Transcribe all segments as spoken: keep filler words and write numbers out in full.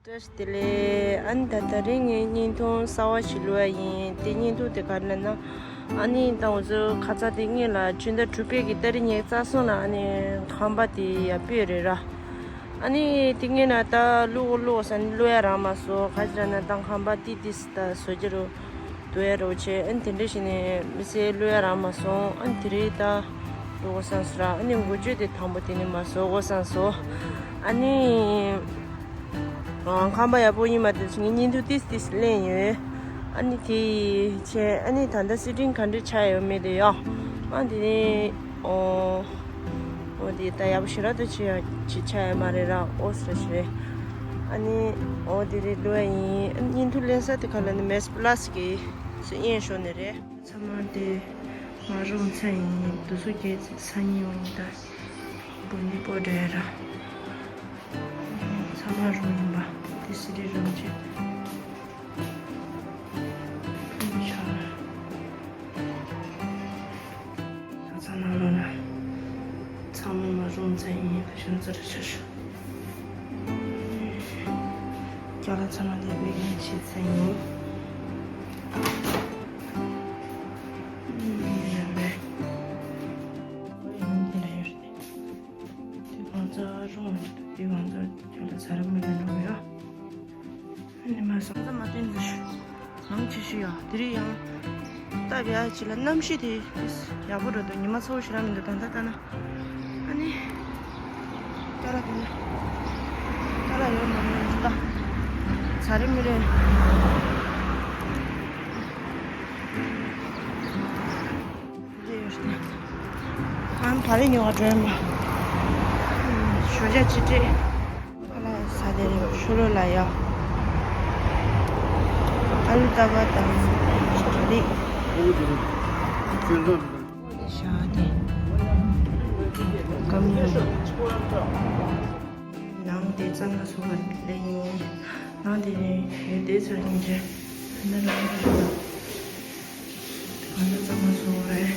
བཀྲ་ཤིས་བདེ་ལེགས། ཨ་ནི་ད་ད་རིང་ངས་བརྙན་ཐུང་གསར་བ་ཞིག་བླུགས་ཡ་ཡིན། དེ་བརྙན་ཐུང་དེ་ག་རེ་ལབ་ན། ཨ་ནི་ད་འུ་ཚོ་ཁ་ཚ་དེ་སྔོན་ལ་ཆུ་ཟླ་དྲུག་པའི་གི་ཏ་རིག་ཉི་ཤུ་རྩ་གསུམ་ལ་ཨ་ནི་ཁང་པ་དེ་ཡར་སྤོས་རེད་ར། ཨ་ནི་དེ་སྔོན་ལ་ད་བླུགས་བླུགས་ཟེར་ནས་བླུགས་ཡ་རག་མ་སོང་། ག་ཅི་ལབ་ན་ད་ཁང་པ་ཏིག་ཏིག་ད་བཟོ་རྒྱུ་རུ། དུ་ཡ་རོ་ཆེ། ཨ་ནི་དེ་འདྲ་ཞིག་ནས་མི་ཚེ་བློ་ཡ་རག་མ་སོང་། ཨ་ནི་དེ་རིང་ད་འགྲོ་དགོས་བསམ་སོང་ར། ཨ་ནི་འགུལ་སྐྱོད་དེ་དང་པོ་དེ་ནས་མ་བཟོ་དགོས་བསམ་སོང་། ཨ་ནི་ཨ་ཁང་པ་ཡག་པོ་ཡིན་མ་རེད། ངས་བརྙན་ཐུང་ཏིས་ཏིས་ལེན་ཡོད། ཨ་ནི་དེ་བྱས་ཨ་ནི་ད་ལྟ་སི་ཊིང་ག་འདྲ་ཆགས་ཡོད་མེད་དེ་ཡ། ཨ་དེ་ནས་ཨོ། འོ་དེ་ད་ཡག་པོ་ཞེ་དྲག་ཏུ་བྱེད་ཡ་བྱེད་ཆ་ཡ་མ་རེད་ར། ཨོ་སི་ར་ཞེ་རེད། ཨ་ནི་འོ་དེ་རེད་འདུག་ཡིན། ཨ་ནི་བརྙན་ཐུང་ལེན་ས་དེ་ག་ལ་ནི་མེས་པ་ལ་སི་གི་སུ་གཡས་ཕྱོགས་ནས་རེད། ཚང་མ་དེ་མ་རུང་ཚ་ཡིན། དུ་སུ་གྱེས་ཚ་ཉིན་འོང་ད་བུ་ནི་པོ་འདྲ་ར། ཚང་མ་རུང་ཡིན་པ་དེ་སི་རི་རུང་ཆེ། ཕུན་ཆ། ད་ཚང་ནང་ལོགས་ན་ཚང་མ་མ་རུང་ཚ་ཡིན། ད་གཞོན་ཚ་རུ་ཆ་ཤོག་རྒྱ་ལ་ཚང་མ་ལས་པའི་ཡིན་ཤེས་ཚ་ཡིན། ཡིན་ན་མེད། ཡིན་ན་ཡོད་རེད། དེ་གང་ཚ་རུང་མི་འདུག་དེ་གང་ཚ་རྒྱ་ལ་ཚ་རུ་མི་འདུག་ཡ། ཉི་མ་བཟང་ཙམ་མ་བསྟན་འདུག་ནང་ཆེ་ཤོས་ཡ། དེ་རིང་ཡང་སྟབས་ཡག་ཅིག་ལ་གནམ་གཤིས་དེ་ཡག་པོ་འགྲོ་འདུག་ཉི་མ་ཚ་བོ་ཞེ་དྲག་མི་འདུག་ད་ལྟ་ལྟ་ན། ཨ་ནི། ཀ་ལ་དེ་ནི། ཀ་ལ་ཡོད་མ་རེད་ད། ཚ་རེ་མི་རེད། འདི་ཡོད་ཤག་ཨ་ནི་བ་རེ་ཉོ་བ་འགྲོ་ཡ་མ། ཞོ་ཇ་ཅི་སྤྲད། ཨ་ལ་ས་དེ་རེད། ཤོ་ལོ་ལ་ཡ། ཨ་ལུ་ཏ་ག་དང་ཞི་ལི། ཤ་དེ་སྐམ་ཡོད། ནང་དེ་གཙང་མ་བཟོ་བ་ལས་ཡིན། ནང་དེ་ནས་ཡོད་དེ་ཚོ་ཡིན་གྱི། ད་ནང་དེ་རེད། གང་ལྟར་གཙང་མ་བཟོ་དགོས་རེད།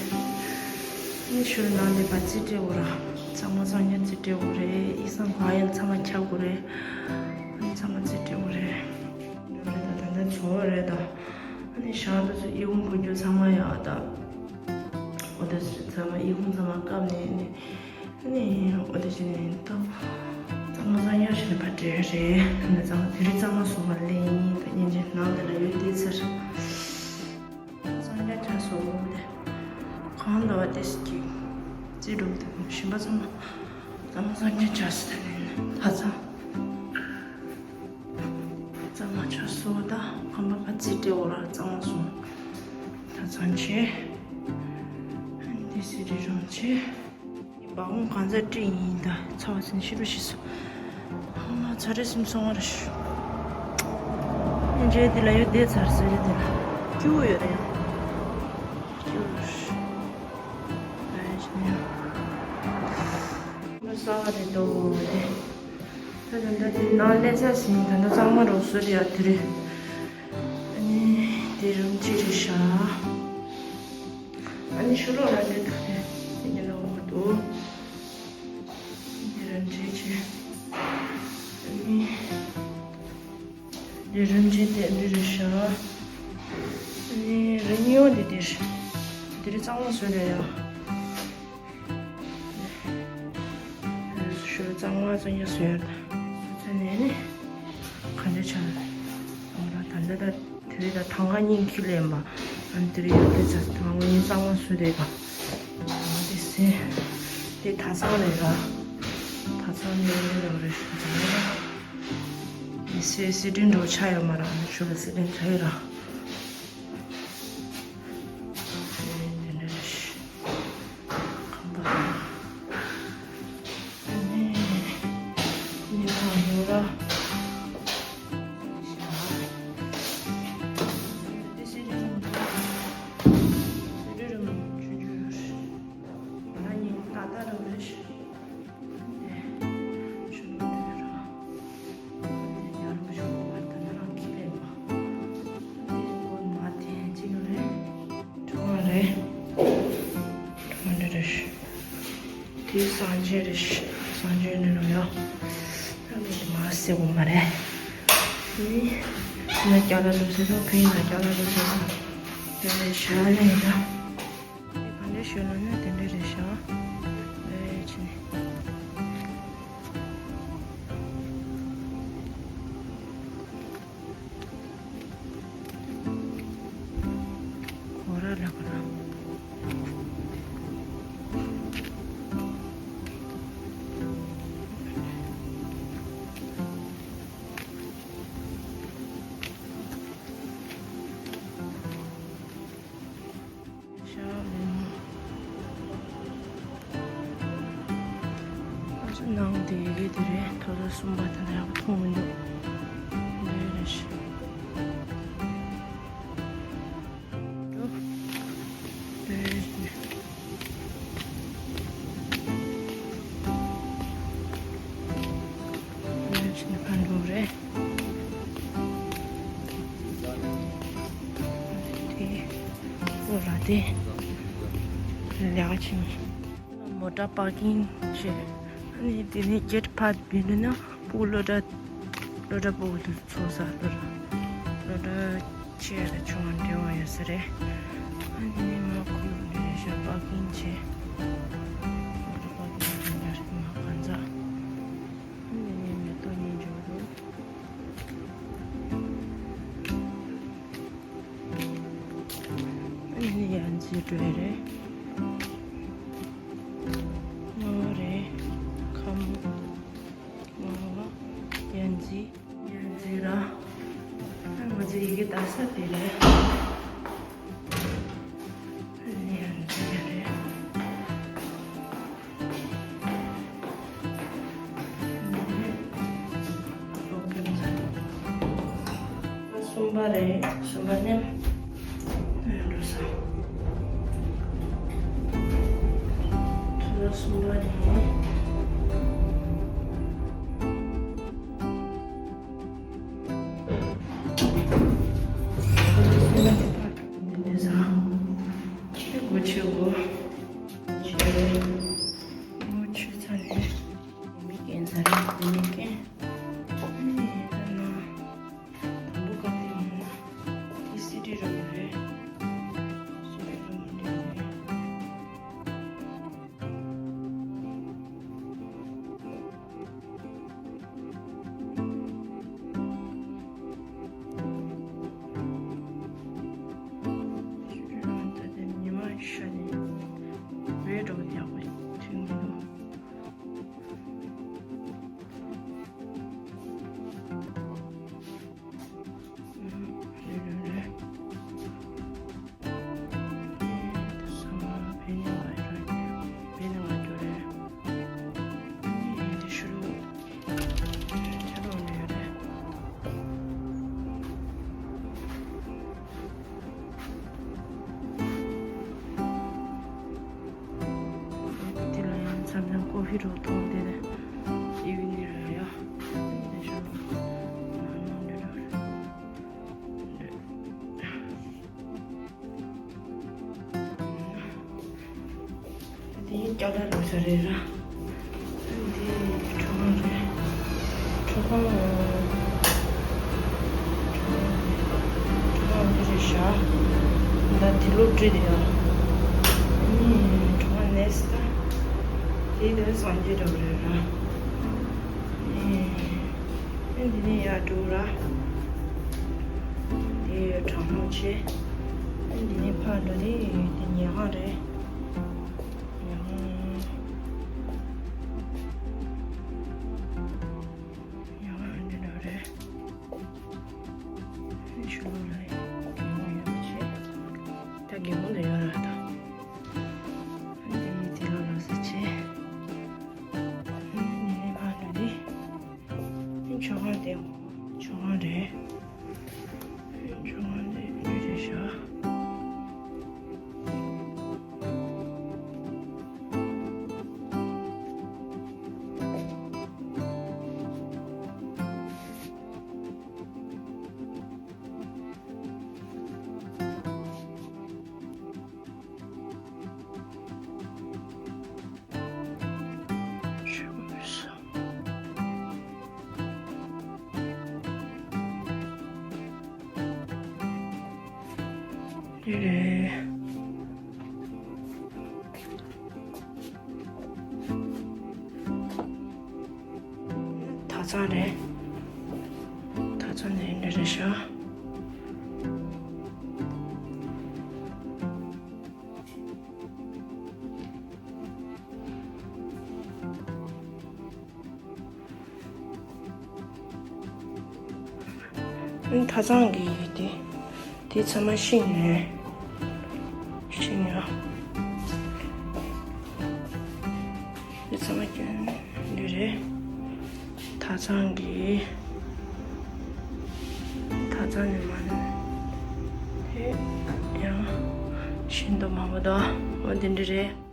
ཨ་ནི་ཤུལ་ནང་དེ་བ་རྩིས་སྤྲད་དགོས་ར། གཙང་མ་གཙང་རྐྱང་རྩིས་སྤྲད་དགོས་རེད། ཨི་སང་ག་ཡང་ཚང་མ་ཁྱབ་དགོས་རེད། ཨ་ནི་ཚང་མ་རྩིས་སྤྲད་དགོས་རེད། ཡོད་རེད་ད། ད་ལྟ་བཟོ་བ་རེད་ད། ཨ་ནི་ཞག་དེ་ཚོ་ཨི་ཁུང་བུ་རྒྱུ་ཚང་མ་ཡག་ད། འོ་དེ་ཚོ་ཚང་མ་ཨི་ཁུང་ཚང་མ་བཀབ་ནས་ནི། ཨ་ནི་འོ་དེ་བྱས་ནས་ད། གཙང་མ་གཙང་རྐྱང་བྱས་ནས་ཕར་སྤྲད་རེད། ཨ་ནི་གཙང་དེ་རིང་གཙང་མ་བཟོ་བ་ལས་ཡིན་ད། སྙིང་རྗེ་ནང་དེ་ལ་ཡོད་དེ་ཚར། གཙང་རྐྱང་ཆ་སོང་སྟེ། གང་ལྟར་བ་དེ་ཞིག་གིས་རྩིས་འགྲོ་གི་འདུག་གཞན་པ་ཚང་མ་གཙང་མ་གཙང་རྐྱང་ཆགས་སོང་། ད་ནི་ད་ཚང་གཙང་མ་ཆགས་སོང་། ད་ཁང་པ་ཁ་རྩིས་སྤྲད་འོ་ར་གཙང་མ་སོང་། ད་ཚང་ཆེ། འདི་སི་རི་རང་ཆེ། སྦ་ཁུང་གང་ཚ་སྤྲད་ཡིན་ད། ཚ་བ་ཚིན་ཤི་རུ་ཤི་སོང་། ཨ་མ་ཚ་རེ་སིམ་སོང་བ་རེ་ཤི། ཉིན་རྗེས་དེ་ལ་ཡོད་དེ་ཚར་ཟེར་རེད་དེ་ལ། སྐྱིད་པོ་ཡོད་རེད། སྐྱིད་པོ་རེད། ཨ་ཡ་ཤི་ནི་ཡ། མ་ས་བ་རེད་དོ་དེ། ད་ད་ད་དེ་ནང་ལས་ཚར་ཟིན། ད་ད་གཙང་མ་རོགས་སུ་རེད་ཡ་དེ་རེད། ཨ་ནི་དེ་རུམ་གཅིག་རེད་ཤག་ཨ་ནི་ཕྱི་ལོགས་ལ་དེ་འདུག་སྟེ། དེ་ཉིན་ལ་འོང་གི་འདུག་འདི་རང་འདྲེས་ཆེ། ཨ་ནི་འདི་རང་འདྲེས་དེ་འདི་རེད་ཤག་ཨ་ནི་རི་ཉིའོ་འདི་འདིར། འདིར་གཙང་མ་བཟོས་རེད་ཡ། ཞོ་གཙང་མ་གཙང་རྐྱང་བཟོས་ཡོད། ཚོ་ནས་ནི་ག་འདྲ་ཆགས་རེད། འོ་ར་ད་ལྟ་ད། དེ་རིང་ད་ཐང་ག་གཉིས་འཁྱེར་ལེན་པ། ཨ་ནི་དེ་རིང་ཡོད་དེ་ཚ་ང་ངོ་ཉིན་གཙང་མ་བཟོས་དེ་ག་ཨ་དེ་སེ། དེ་ཐ་ཚང་རེད་ར། ཐ་ཚང་ནས་ཡོད་རེད་ཞུ་དེ་རེད་ར། དེ་སེ་སི་ཏྲིན་འགྲོ་ཆ་ཡོད་མ་ར། ཨ་ནི་ཞུ་ལ་སི་ཏྲིན་ཆ་ཡོད་ར། དེ་འདྲ་རེད། ཁང་པ། ཨ་ནི་ཉི་མ་ཡོད་ར། དེ་སངས་རྒྱས་རེད། སངས་རྒྱས་ནས་ནོ་ཡ། ཨ་ནི་མ་སེ་གོ་མ་རེད། ནི་ན་རྒྱ་ལ་ལུག་ཟེར་རོ། ཕིན་ན་རྒྱ་ལ་ལུག་ཟེར་རོ། དེ་རེད་ཤག་ལེ་ཡ། ག་འདྲ་ཞོལ་ལ་ན་དེ་འདྲ་རེད་ཤག་ལེ་ཕྱི་ནས། གོ་ར་ལ་གོ་ར། ཤག་ལེ། ཨ་ཅག་ནང་དེ་ཡི་གེ་དེ་རེད། ཐོ་ཐོ་གསུམ་པ་དེ་འདྲ་ཡག་པོ་མཐོང་མི་འདུག་འདི་རེད་ཤག་འདི་རེད་ཤག་འདི་རེད་ཤག་ཕར་འགྲོ་རེད། དེ་ལ་དེ་ལས་ཀ་བྱེད་མི། མོ་ཊ་པར་ཀིང་བྱས། ཨ་ནི་དེ་ནས་གེ་ཊི་ཕར་ཕྱིན་ན་ཕྲུ་གུ་སློབ་གྲྭ། སློབ་གྲྭ་ཕྲུ་གུ་དེ་ཚོགས་ས། སློབ་གྲྭ། སློབ་གྲྭ་ཆེ་དང་ཆུང་བ་འབྲེལ་བ་ཡོད་ས་རེད། ཨ་ནི་མ་ཁུ་འདི་རེད་ཤག་པར་ཀིང་བྱས། མོ་ཊ་པར་ཀིང་བྱས་ཡ་རེད་མ་གང་ཟག་ཨ་ནི་མེ་ཏོག་གཉིས་འཇོག་འདུག་ཨ་ནི་ཡ་མཚན་སྒྲོལ་རེད། སྔོ་རེད། ཁམ། སྔོ་བ། ཡ་མཚན། ཡ་མཚན་ར། ཨ་ང་ཚོ་ཡི་གེ་ལྟ་ས་དེ་རེད། ཨ་ནི་ཡ་མཚན་ཡ་རེད། གསུམ་པ་རེད། གསུམ་པ་ནི་འགྲོ་ས། ཐོ་རེ་གསུམ་པ་རེད། འདི་ནས་ས། ཆེ་གོ་ཆེ་གོ། ཆེ་རེད། ངོ་ཆེ་ཚ་རེད། མི་རྒན་ཚ་རེད། མི་རྒན། ཨ་ནི་ད་ན། དང་པོ་བཀག་སྟེ་ཡིན་ན། འདི་སི་ཌི་རུམ་རེད། སི་ཌི་རུམ་འདི་རེད། སི་ཌི་རུམ་ད་དེ་ཉི་མ་ཤར་ནས་བོད་འགྲོ་ཡག་པོ་ཐོན་གྱི་འདུག་དེ་ལ་ཡང་མཚམས་མཚམས་ཀོ་ཧྥི་རོ་ཐོག་དེ་ནས་ཨི་ཝི་ནིང་རེད་ཡ། དེ་ཤོད་ན་ནང་འདྲ་འདྲ་རེད། དེ་ཡིན་ཀྱང་ད་ལོ་ས་རེད་ར། འདི་གྲོ་གང་རེད། གྲོ་གང་། གྲོ་གང་འདི་རེད་ཤག་ད་དེ་ལོ་བྲིས་དེ་ཡང་། ནི་གྲོ་གང་ནས་ད། དེ་དོན་སངས་རྒྱས་འགྲོ་རེད་ར། ནི། ཨེ་འདི་ནས་ཡར་འགྲོ་ར། དེ་གྲང་མོ་ཆེ། ཨེ་འདི་ནས་ཕར་འགྲོ་དེ་དེ་ཉལ་ཁང་རེད། ཉལ་ཁང་། ཉལ་ཁང་འདི་འདྲ་རེད། ཨེ་ཕྱི་ལོགས་ལ་སྒེའུ་ཁུང་ཡོད་པ་ཆེ། ད་སྒེའུ་ཁུང་དེ་ཡོད་ར་ད། ཨེ་འདི་ནས་དེ་ལོགས་ལ་ས་ཆེ། ཨེ་འདི་ནས་ཕར་འགྲོ་དེ། མཆོད་ཁང་དེ། མཆོད་ཁང་རེད། མཆོད་ཁང་དེ་འདི་རེད་ཤག་རེད། དྭགས་གཙང་རེད། དྭགས་གཙང་ནས་འདི་རེད་ཤག་ཨ་ནི་དྭགས་གཙང་གི་དེ། དེ་ཚང་མ་ཤིང་རེད། ཤིང་ཡ། དེ་ཚང་མ་ཀྱང་འདི་རེད། དྭགས་གཙང་གི། དྭགས་གཙང་ནས་མར་ནས། དེ་ཡང་ཤིང་སྡོང་མང་པོ་འདུག་འོ་འདི་འདྲ་རེད།